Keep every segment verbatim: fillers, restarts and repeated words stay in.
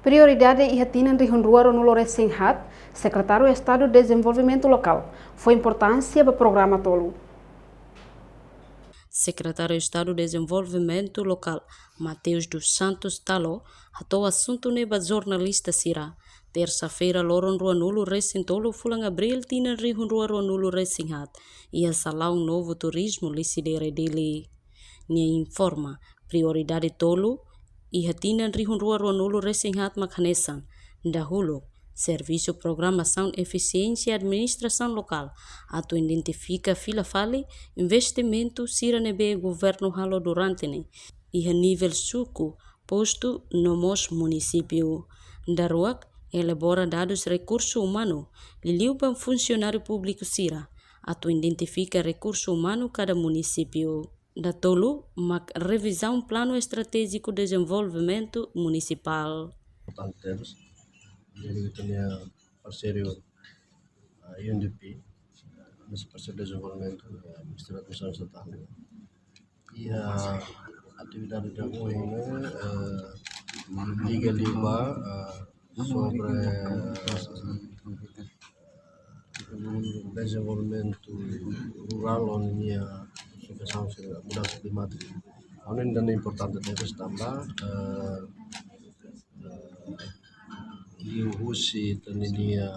Prioridade iha tinan rihun rua ruanulu resin haat, Sekretáriu Estadu Dezenvolvimentu Lokál fó importánsia ba programa tolu. Sekretáriu Estadu Dezenvolvimentu Lokál, Mateus dos Santos Talo, hato'o asuntu ne'e ba jornalista sira, tersa-feira loron ruanulu resin tolu fulan Abríl tinan rihun rua ruanulu resin haat, iha Salaun Novo Turizmu Lisidere, Dili. Nia informa, prioridade tolu iha tinan rihun rua ruanulu resin haat mak hanesan: dahuluk, servisu programasaun efisiénsia administrasaun lokál, atu identifika fila fali investimentu sira ne'ebé governu halo durante ne'e, iha nivel suku, postu no mós munisípiu. Daruak, elabora dadus rekursu umanu, liuliu ba funsionáriu públiku sira, atu identifika rekursu umanu kada munisípiu. Datolu mak revizaun Planu Estratéjiku Dezenvolvimentu Munisipál. Importante tebes, liuliu ita-nia parseiru, ah, U N D P, ah, mesti parseiru dezenvolvimentu, ah, Ministériu Administrasaun Estatal. Iha atividade ida ohin ne'e, ah, liga liu ba, ah, sobre, ah, dezenvolvimentu rurál ho ninia situasaun sira mudansa klimátika. Ha'u hanoin ida-ne'e importante tebes tanba, eh, eh, liuhusi ita-nia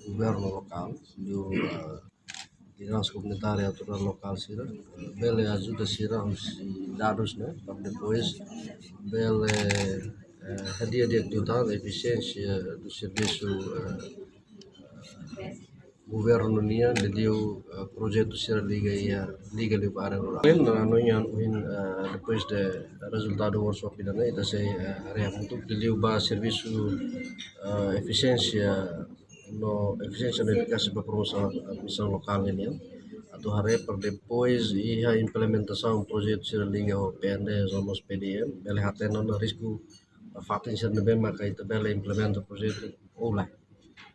governu lokál, liu, eh, lideransa komunitária, autoridade lokál sira, eh, bele ajuda sira husi dadus ne'e, para depois bele, eh, hadi'a di'ak liután efisiénsia do servisu, eh, governu nian, liuliu, eh, projetu sira liga iha, liga liu ba área rurál. Ha'u hanoin ohin, eh, depois de rezultadu workshop ida-ne'e, ita sei, eh, haree hamutuk, liuliu ba servisu, eh, efisiénsia no efisiénsia no efikásia ba promosaun administrasaun lokál nian. Atu haree para depois iha implementasaun projetu sira liga ho P N D S no mós P D M, bele hatene ona risku ba fatin sira ne'ebé maka ita bele implementa projetu ou lae.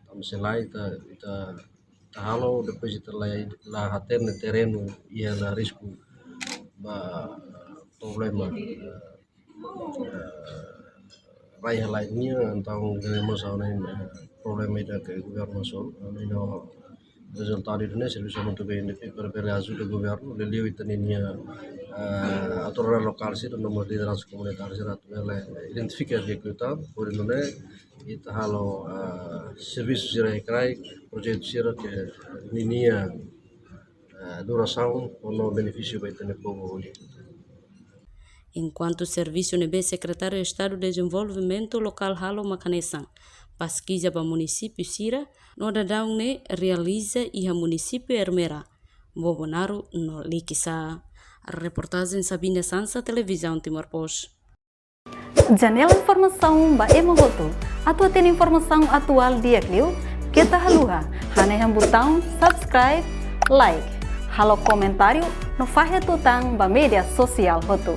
Tanba se lae ita, ita, ita halo, depois ita la, la hatene terrenu iha ona risku ba problema, eh, rai-halai nian, entaun ida-ne'e mós ha'u hanoin, eh, problema ida ke governu solu, ha'u hanoin rezultadu ida-ne'e servisu hamutuk ba U N D P para bele ajuda governu, liuliu ita-nia, eh, autoridade lokál sira no mós lideransa komunitária sira atu bele identifika di'ak liután, hodi nune'e ita halo, eh, servisu sira iha kraik, projetu sira ke ninia, eh, durasaun ho benefísiu ba ita-nia povu hotu. Enkuantu servisu ne'ebé Sekretáriu Estadu Dezenvolvimentu Lokál halo mak hanesan paskiza ba munisípiu sira, no daudaun ne'e realiza iha munisípiu Ermera, Bobonaro no Likisá. Reportajen Sabina Sansa, Televizaun Timor Post. Janela informasaun ba ema hotu. Atu hatene informasaun atuál di'ak liu, keta haluha hanehan butaun subscribe, like, halo komentáriu no fahe tutan ba média sosiál hotu.